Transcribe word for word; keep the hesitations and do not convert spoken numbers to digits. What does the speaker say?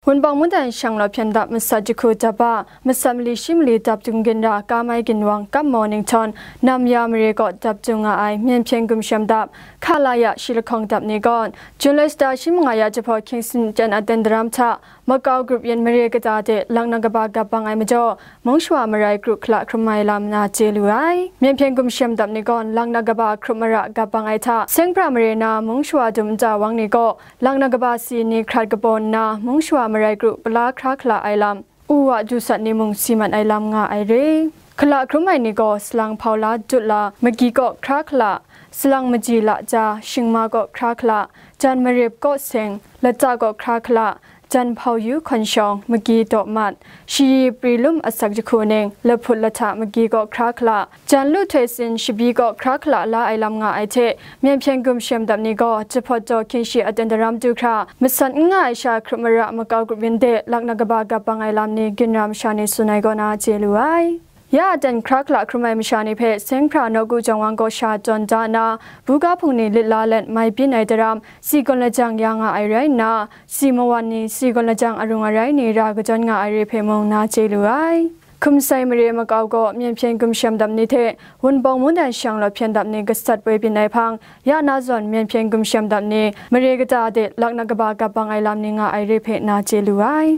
Wunpawng Mungdan Shang Law Hpyen Dap masat jahku dap a, masat mali shi mali dap dung ginra Kamai Ginwang Kap Maw Ninghtawng Namya mare kaw dap dung nga ai Myen Hpyen Gumshem Dap, Khalaya shi lahkawng dap ni gaw, Jun lai shata shi manga ya jahpaw Kingston Jan a ten daram hta, Makau grup yin mare kata de laknak kaba gap bang ai majaw, mung shawa marai kru hkala hkrum ai lam na chye lu ai. Myen Hpyen Gumshem Dap ni gaw, laknak kaba hkrup mara gap bang ai hta, Seng Hpra mare na mung shawa dum nta wang ni gaw, laknak kaba si ni hkrat kabaw nna, mung shawa marai kru pala hkra hkala ai lam, u wa du sat ni mung si mat ai lam nga ai re. Hkala hkrum ai ni gaw, salang hpau la dut la, magi kaw hkra hkala, salang maji la ja, shingma kaw hkra hkala, jan marip kaw seng, lata kaw hkra hkala, jan hpau yu hkawn shawng, magi daw mat, shayi pri lum asak jahku ning, lahput lahta magi kaw hkra hkala, jan lu htoi sin shabi kaw hkra hkala la ai lam nga ai hte, Myen Hpyen Gumshem Dap ni gaw, jahpawt daw hkying shi a ten daram du hkra, masat n nga ai sha hkrup mara makau grup yin de laknak kaba gap bang ai lam ni ginra masha ni tsun ai kaw na chye lu ai. Ya a ten hkra hkala hkrum ai masha ni hpe Seng Hpra Nawku Jawng Wang gaw sha tawn da nna, buga hpung ni lit la let mai byin ai daram, si gawn lajang ya nga ai rai nna, si mawan ni, si gawn lajang arung arai ni ra kadawn nga ai re hpe mung na chye lu ai. Hkum sai mare makau gaw Myen Hpyen Gumshem Dap ni hte Wunpawng Mungdan Shang Law Hpyen Dap ni gasat poi byin ai hpang, ya na zawn Myen Hpyen Gumshem Dap ni mare kata de laknak kaba gap bang ai lam ni nga ai re hpe na chye lu ai.